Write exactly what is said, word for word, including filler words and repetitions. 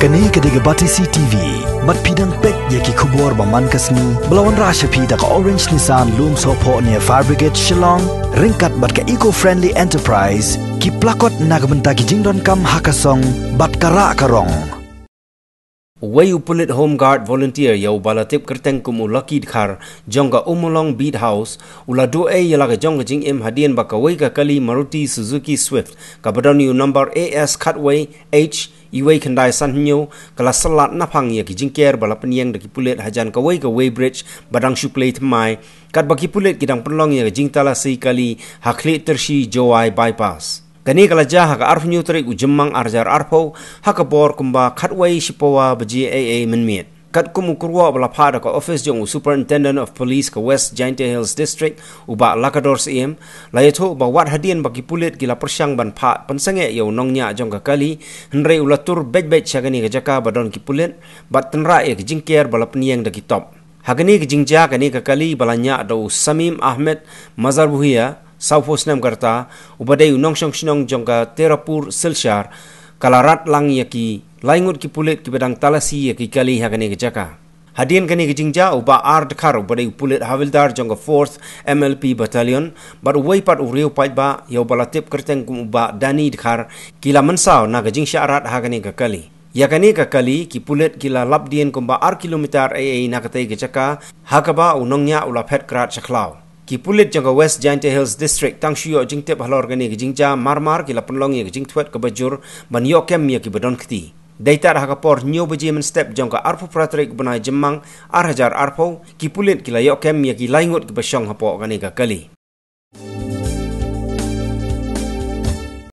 Kane ka dei ka Batesi T V. Bad phi dang peit ïa ki khubor ba man ka sngi ba la wanrah sha phi da ka Orange Nissan Lumshyiap near Fire Brigade Shillong, ryngkat bad ka Eco Friendly Enterprise, ki plakot na ka bynta ki jingdonkam ha ka song bad ka rah ka rong. Uwei u pulit Home Guard volunteer ïa uba la tip kyrteng kum u Lucky Dkhar jong ka Ummulong Beat House u la duh ei ïa la ka jong ka jingim hadien ba kawei ka kali Maruti Suzuki Swift kaba don ïa u number A S khatwei H iwei khyndai san hynñiew ka la syllat naphang ïa ki jingker ba la pynïeng da ki pulit hajan kawei ka weighbridge ba dang shu klei thymmai, katba ki pulit ki dang pynlong ïa ka jingtalasi kali ha Khlieh Tyrshi Jowai Bypass. Kane ka la jia ha ka arphew hynñiew tarik u Jymmang ar hajar arphew ha ka por kumba khatwei shipawa baje ei ei mynmiet. Katkum u kyrwoh ba la phah da ka office jong u Superintendent of Police ka West Jaintia Hills District, u Bah Lakador Syiem, la ïathuh ba wat hadien ba ki pulit ki la pyrshang ban phah pynsangeh ïa u nongñiah jong ka kali, hynrei u la tur beit beit sha kane ka jaka ba don ki pulit bad tynrah ïa ka jingker ba la pynïeng da ki top. Ha kane ka jingjia kane ka kali ba la ñiah da u Samim Ahmed Mazarbuhia, sawphew snem ka rta, uba dei u nongshong shnong jong ka Terapur Silchar, ka la rat lang ïa ki laingut ki pulit kiba dang talasi ïa ki kali ha kane ka jaka. Hadien kane ka jingjia u Bah R Dkhar uba dei u pulit havildar jong ka fourth M L P Battalion bad uwei pat u riew paidbah ïa uba la tip kyrteng kum u Bah Dani Dkhar ki la mynsaw na ka jingshah rat ha kane ka kali. Ïa kane ka kali ki pulit ki la lap dien kumba ar kilometer ei ei na katei ka jaka ha kaba u nongñiah u la phet krad sha khlaw. Ki pulit jong ka West Jaintia Hills District tang shu ïoh jingtip halor kane ka jingjia marmar ki la pynlong ïa ka jingthwet kaba jur ban ïoh kem ïa kiba don kti. Dei tad ha ka por hynñiew baje mynstep jong ka arphew phra tarik u bnai Jymmang ar hajar arphew, ki pulit ki la ïoh kem ïa ki laingut kiba shong hapoh kane ka kali.